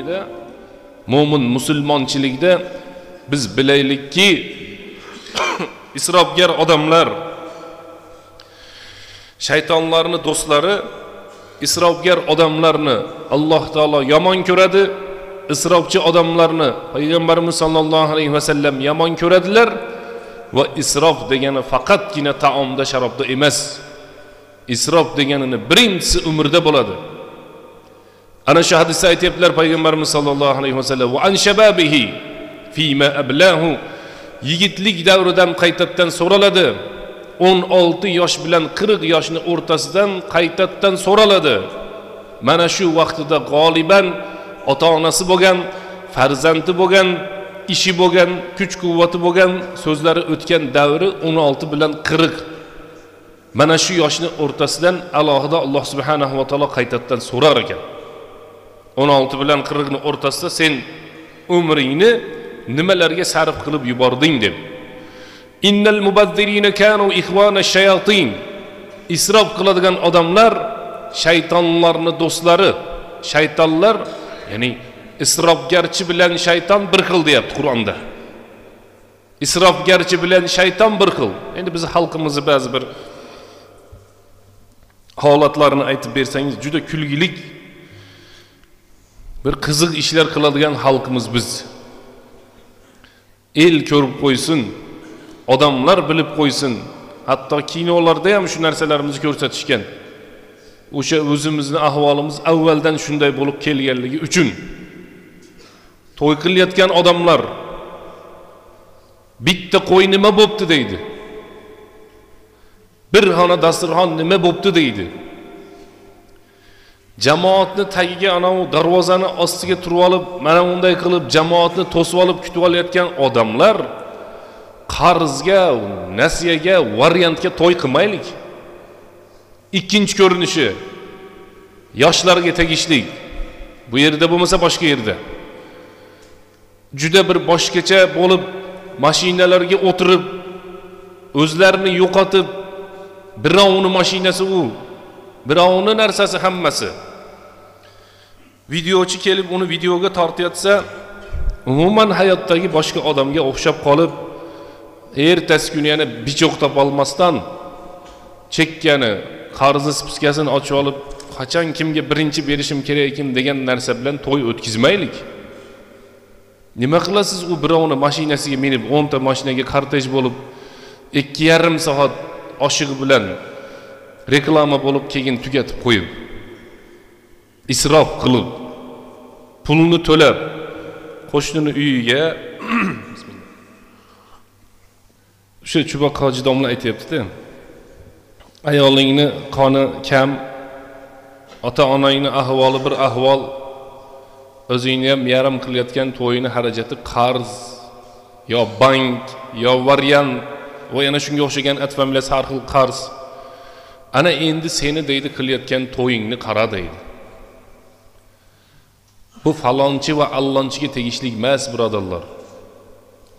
Mo'minligida, mo'min musulmonchilikda biz bilaylikki, isrofgar odamlar shaytonlarni do'stlari, isrofgar odamlarni Alloh taolo yomon ko'radi, isrofchi odamlarni payg'ambarimiz sollallohu alayhi vasallam yomon ko'radilar. Va isrof degani faqatgina taomda, sharobda emas. Isrof deganini birinchisi umrda bo'ladi. Ana shu hadisda aytyaptilar payg'ambarimiz sollallohu alayhi vasallam: "Va an shababihi fima ablahu." Yigitlik davridan qaytadan so'raladi. 16 yosh bilan 40 yoshni o'rtasidan qaytadan so'raladi. Mana shu vaqtida g'oliban ota-onasi bo'lgan, farzandi bo'lgan, ishi bo'lgan, kuch-quvvati bo'lgan, so'zlari o'tgan davri 16 bilan 40. Mana shu yoshni o'rtasidan alohida Alloh subhanahu va taolo qaytadan so'rar ekan. 16 bilan 40 ni o'rtasida sen umringni nimalarga sarf qilib yubording deb. Innal mubazzirina kanu ikhwana shayatin. Isrof qiladigan odamlar shaytonlarning do'stlari. Shaytonlar, ya'ni isrofgarchi bilan shayton bir xil deyapti Qur'onda. Isrofgarchi bilan shayton bir xil. Endi biz xalqimizni ba'zi bir holatlarini aytib bersangiz juda kulgilik, bir qiziq ishlar qiladigan xalqimiz biz. El ko'rib qo'ysin, odamlar bilib qo'ysin. Hatto kinolarda ham shu narsalarimizni ko'rsatishgan. O'sha o'zimizni ahvolimiz avvaldan shunday bo'lib kelganligi uchun to'y qilayotgan odamlar bitta qo'y nima bo'pti deydi. Bir xona dasturxon nima bo'pti deydi. Jamoatni tagiga ana u darvozani ostiga turib olib, mana unday qilib jamoatni to'sib olib kutib olayotgan odamlar qarzga, nasiyaga, variantga to'y qilmaylik. Ikkinchi ko'rinishi yoshlarga tegishli. Bu yerda bo'lmasa boshqa yerda. Juda bir boshqacha bo'lib mashinalarga o'tirib, o'zlarini yo'qotib, birovning mashinasi u, birovning narsasi hammasi. Videochi kelib uni videoga tortayotsa, umuman hayotdagi boshqa odamga o'xshab qolib, ertasi kuni yana bichoq topolmasdan chekkani, qarzi spiskasini ochib olib, qachon kimga birinchi berishim kerak ekan degan narsa bilan to'y o'tkazmaylik. Nima qilasiz u birovni mashinasiga minib, 10 ta mashinaga kortej bo'lib, 2,5 soat oshig'i bilan reklama bo'lib keyin tugatib qo'yib, isrof qilib, pulni to'lab, qo'shnini uyiga o'sha Chubaq hoji domla aytyapti-da, ayolingni qoni kam, ota-onangni ahvoli bir ahvol, o'zingni ham yarim qilayotgan to'yini xarajati qarz yo bank yo variant va yana shunga o'xshagan at familiyasi har xil qarz. Ana endi seni deydi qilayotgan to'yingni qara deydi. Bu falonchi va allonchiga tegishli emas, birodarlar.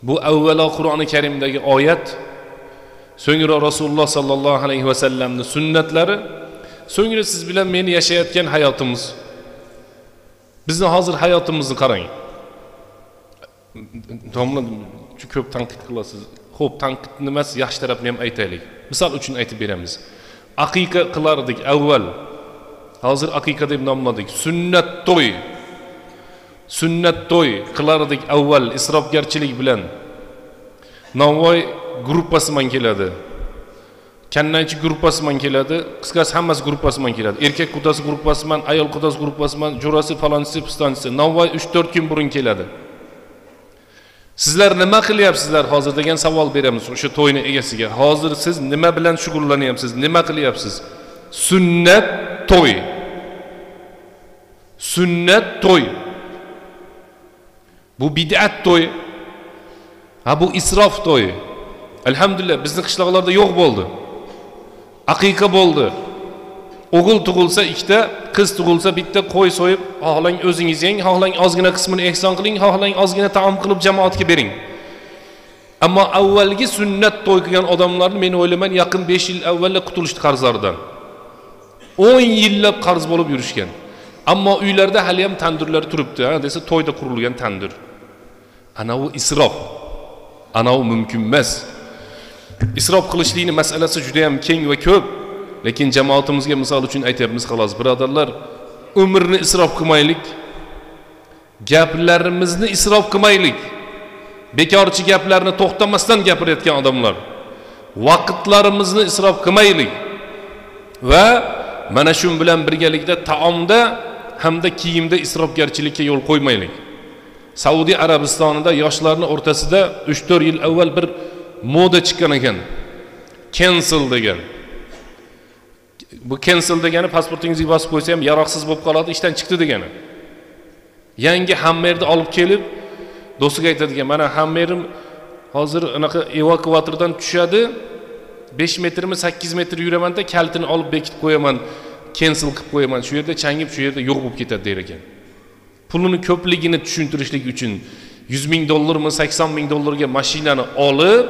Bu avvalo Qur'oni Karimdagi oyat, so'ngra Rasululloh sallallohu alayhi vasallamning sunnatlari, so'ngra siz bilan men yashayotgan hayotimiz. Bizni hozir hayotimizni qarang. Domla ko'p tanqid qilasiz. Xo'p, tanqid nimasi, yaxshi tarafini ham aytaylik. Misol uchun aytib beramiz. Aqiqa qilardik avval. Hozir aqiqa deb nomladik. Sunnat to'y. Sunnat to'y qilardik avval isrofgarchilik bilan. Navoiy gruppasi bilan keladi. Kannaychi gruppasi bilan keladi. Qisqasi hammasi gruppasi bilan keladi. Erkak qudasi gruppasi bilan, ayol qudasi gruppasi bilan, jo'rasi falonchisi, pistonchisi. Navoiy 3-4 kun burun keladi. Sizlar nima qilyapsizlar hozir degan savol beramiz o'sha to'yni egasiga. Hozir siz nima bilan shug'ullanyapsiz? Nima qilyapsiz? Sunnat to'y. Sunnat to'y. Bu bid'at to'y. Ha, bu isrof to'y. Alhamdulillah bizni qishloqlarda yo'q bo'ldi. Aqiqa bo'ldi. O'g'il tug'ilsa ikkita, qiz tug'ilsa bitta qo'y so'yib, xohlang o'zingiz yeng, xohlang ozgina qismini ehson qiling, xohlang ozgina taom qilib jamoatga bering. Ammo avvalgi sunnat to'y qilgan odamlarni men o'ylayman yaqin 5 yil avvalda qutulishdi qarzlardan. 10 yillab qarz bo'lib yurishgan. Ammo uylarda hali ham tandirlar turibdi, ha desa to'yda qurilgan tandir. Ana u isrof. Ana u mumkin emas. Isrof qilishlikning masalasi juda ham keng va ko'p. Lekin jamoatimizga misol uchun aytyapmiz xolos, birodarlar, umrni isrof qilmaylik, gaplarimizni isrof qilmaylik. Bekorchi gaplarni to'xtamasdan gapirayotgan odamlar, vaqtlarimizni isrof qilmaylik va mana shu bilan birgalikda taomda hamda kiyimda isrofgarchilikka yo'l qo'ymaylik. Saudiya Arabistonida yoshlarning o'rtasida 3-4 yil avval bir moda chiqqan ekan. Cancel degan. Bu cancel degani pasportingizga bosib qo'ysa ham yaroqsiz bo'lib qoladi, ishdan chiqdi degani. Yangi Hammerni olib kelib do'stiga aytadigan, mana Hammerim hozir anaqa evakuatordan tushadi, 5 metrmi 8 metr yuramanda kalitini olib bekitib qo'yaman, cancel qilib qo'yaman, shu yerda changib, shu yerda yo'q bo'lib ketadi der ekan. Pulini ko'pligini tushuntirishlik uchun 100 ming dollarmi 80 ming dollarga mashinani olib,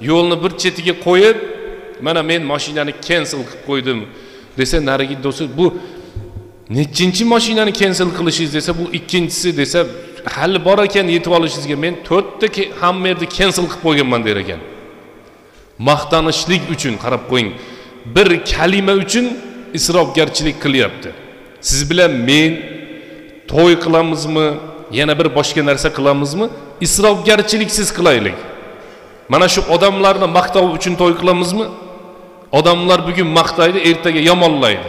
yo'lni bir chetiga qo'yib, mana men mashinani cancel qilib qo'ydim desa, narigi do'sti bu nechinchi mashinani cancel qilishingiz desa, bu ikkinchisi desa, hali bor ekan yetib olishingizga, men 4 ta Hammerni cancel qilib qo'yganman der ekan. Maqtanishlik uchun qarab qo'ying, bir kalima uchun isrofgarchilik qilyapti. Siz bilan men to'y qilamizmi, yana bir boshqa narsa qilamizmi? Isrofgarchiliksiz qilaylik. Mana shu odamlarni maqtov uchun to'y qilamizmi? Odamlar bugun maqtaydi, ertaga yomonlaydi.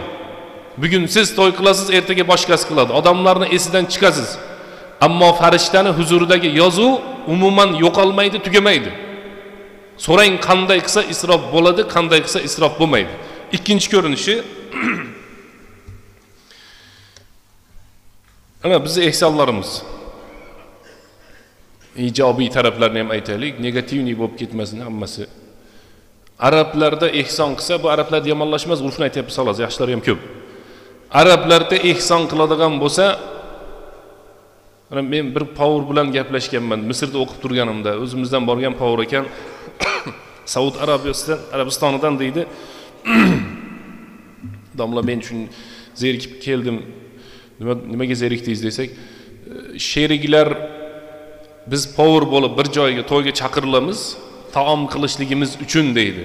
Bugun siz to'y qilasiz, ertaga boshqasi qiladi. Odamlarni esidan chiqasiz. Ammo farishtani huzuridagi yozuv umuman yo'qolmaydi, tugamaydi. So'rang, qanday qilsa isrof bo'ladi, qanday qilsa isrof bo'lmaydi. Ikkinchi ko'rinishi ana bizni ehsonlarimiz. Ijobiy taraflarini ham aytaylik, negativniy bo'lib ketmasin hammasi. Arablarda ehson qilsa, bu arablarni yomonlashmas, urfni aytyapmiz xolos, yaxshilari ham ko'p. Arablarda ehson qiladigan bo'lsa, mana men bir povur bilan gaplashganman, Misrda o'qib turganimda, o'zimizdan borgan povur ekan, Saud Arabistonidan deydi. Domla, men uchun zerikib keldim. Nimaga zerikdingiz desak, sheriklar biz povur bo'lib bir joyga to'yga chaqirilamiz, taom qilishligimiz uchun deydi.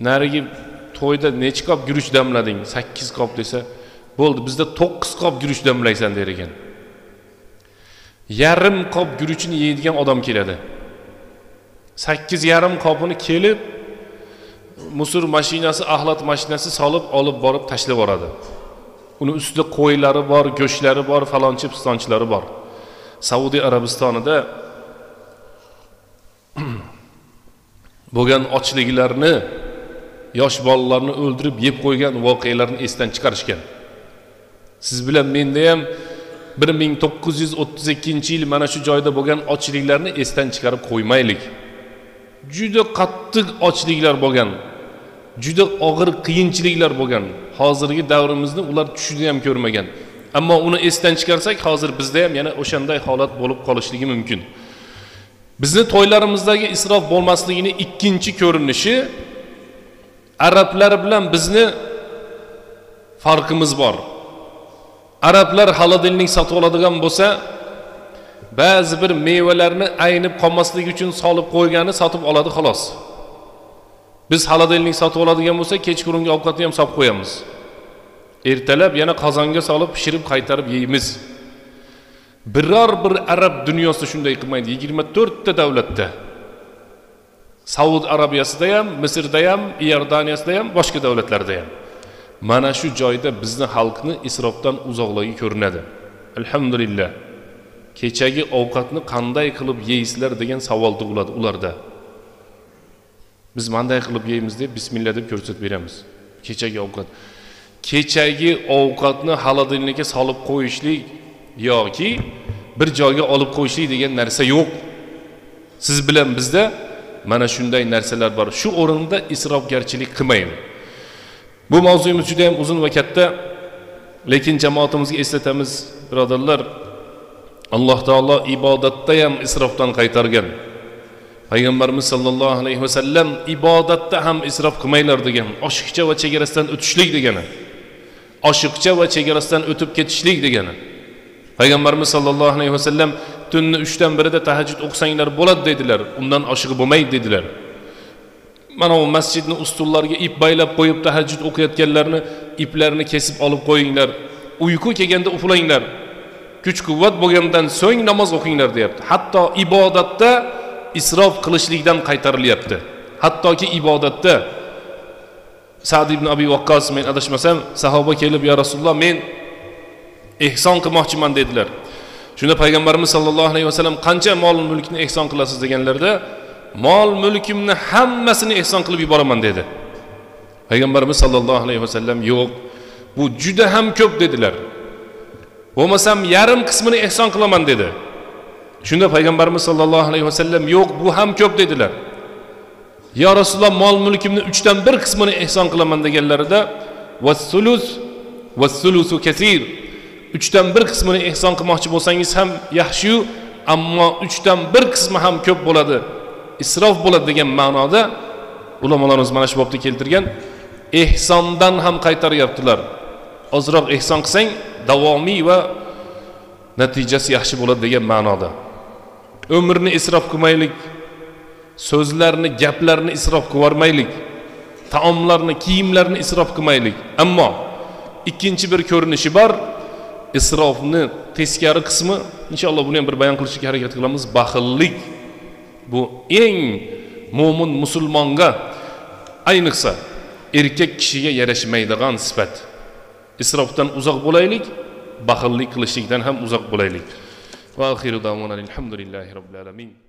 Narigi to'yda necha qop guruch damlading? 8 qop desa, bo'ldi, bizda 9 qop guruch damlaysan der ekan. Yarim qop guruchini yeydigan odam keladi. 8,5 qopini kelib musor mashinasi, axlat mashinasi solib olib borib tashlab yuboradi. Uni ustida qo'ylari bor, go'shtlari bor, falonchi pistonchilari bor. Saudiya Arabistonida bo'lgan ochliklarni, yosh bolalarni o'ldirib yeb qo'ygan voqealarni esdan chiqarishgan. Siz bilan menda ham 1932-yil mana shu joyda bo'lgan ochliklarni esdan chiqarib qo'ymaylik. Juda qattiq ochliklar bo'lgan, juda og'ir qiyinchiliklar bo'lgan. Hozirgi davrimizni ular tushida ham ko'rmagan. Ammo uni esdan chiqarsak, hozir bizda ham yana o'shanday holat bo'lib qolishligi mumkin. Bizni to'ylarimizdagi isrof bo'lmasligini ikkinchi ko'rinishi, arablar bilan bizni farqimiz bor. Arablar holodilnik sotib oladigan bo'lsa, ba'zi bir mevalarni aynib qolmasligi uchun solib qo'ygani sotib oladi xolos. Biz holodilnik sotib oladigan bo'lsa, kechqurungi ovqatni ham solib qo'yamiz. Ertalab yana qozonga solib pishirib qaytarib yeymiz. Biror bir arab dunyosida shunday qilmaydi. 24 ta davlatda. Saud Arabiyasida ham, Misrda ham, Iordaniyasida ham, boshqa davlatlarda ham. Mana shu joyda bizni xalqni isrofdan uzoqligi ko'rinadi. Alhamdulillah. Kechagi ovqatni qanday qilib yeysizlar degan savol tug'iladi ularda. Biz qanday qilib yeymiz deb bismillah deb ko'rsatib beramiz. Kechagi ovqat. Kechagi ovqatni holodilnikka solib qo'yishlik yoki bir joyga olib qo'yishlik degan narsa yo'q. Siz bilan bizda mana shunday narsalar bor. Shu o'rinda isrofgarchilik qilmaylik. Bu mavzuyimiz juda ham uzun va katta, lekin jamoatimizga eslatamiz, birodarlar, Alloh taolo ibodatda ham isrofdan qaytargan. Payg'ambarimiz sallallohu alayhi vasallam ibodatda ham isrof qilmanglar degan, oshiqcha va chegarasidan o'tishlik degani. oshiqcha va chegarasidan o'tib ketishlik degani. Payg'ambarimiz sollallohu alayhi vasallam tunni 3dan 1ida tahajjud o'qisanglar bo'ladi dedilar, undan oshig'i bo'lmaydi dedilar. Mana bu masjidni ustullariga ip baylab qo'yib tahajjud o'qiyotganlarni iplarini kesib olib qo'yinglar. Uyqu kelganda uxlanglar. Kuch-quvvat bo'lgandan so'ng namoz o'qinglar deyapti. Hatto ibodatda isrof qilishlikdan qaytarilyapti. Hattoki ibodatda Sa'd ibn Abi Waqqas, men adashmasam, sahoba kelib, "Ya Rasululloh, men ehson qilmoqchiman" dedilar. Shunda payg'ambarimiz sollallohu alayhi vasallam qancha mol mulkni ehson qilasiz deganlarida, mol mulkimni hammasini ehson qilib yuboraman dedi. Payg'ambarimiz sollallohu alayhi vasallam yo'q, bu juda ham ko'p dedilar. Bo'lmasam yarim qismini ehson qilaman dedi. Shunda payg'ambarimiz sollallohu alayhi vasallam yo'q, bu ham ko'p dedilar. Ya Rasululloh, mol mulkimni 3dan 1 qismini ehson qilaman deganlarida, vas-sulus vas-sulusu kasir. 3dan 1 qismini ehson qilmoqchi bo'lsangiz ham yaxshi-yu, ammo 3dan 1 qismi ham ko'p bo'ladi, isrof bo'ladi degan ma'noda ulamolarimiz mana shu bobda keltirgan ehsondan ham qaytaryaptilar. Ozroq ehson qilsang davomiy va natijasi yaxshi bo'ladi degan ma'noda. Umrni isrof qilmaylik, so'zlarni, gaplarni isrof qilmaylik, taomlarni, kiyimlarni isrof qilmaylik. Ammo ikkinchi bir ko'rinishi bor, isrofni teskari qismi, inshaalloh buni ham bir bayon qilishga harakat qilamiz, baxillik. Bu eng mo'min musulmonga, ayniqsa erkak kishiga yarashmaydigan sifat. Isrofdan uzoq bo'laylik, baxillik qilishlikdan ham uzoq bo'laylik. Va oxiru da'vona alhamdulillahi robbil alamin.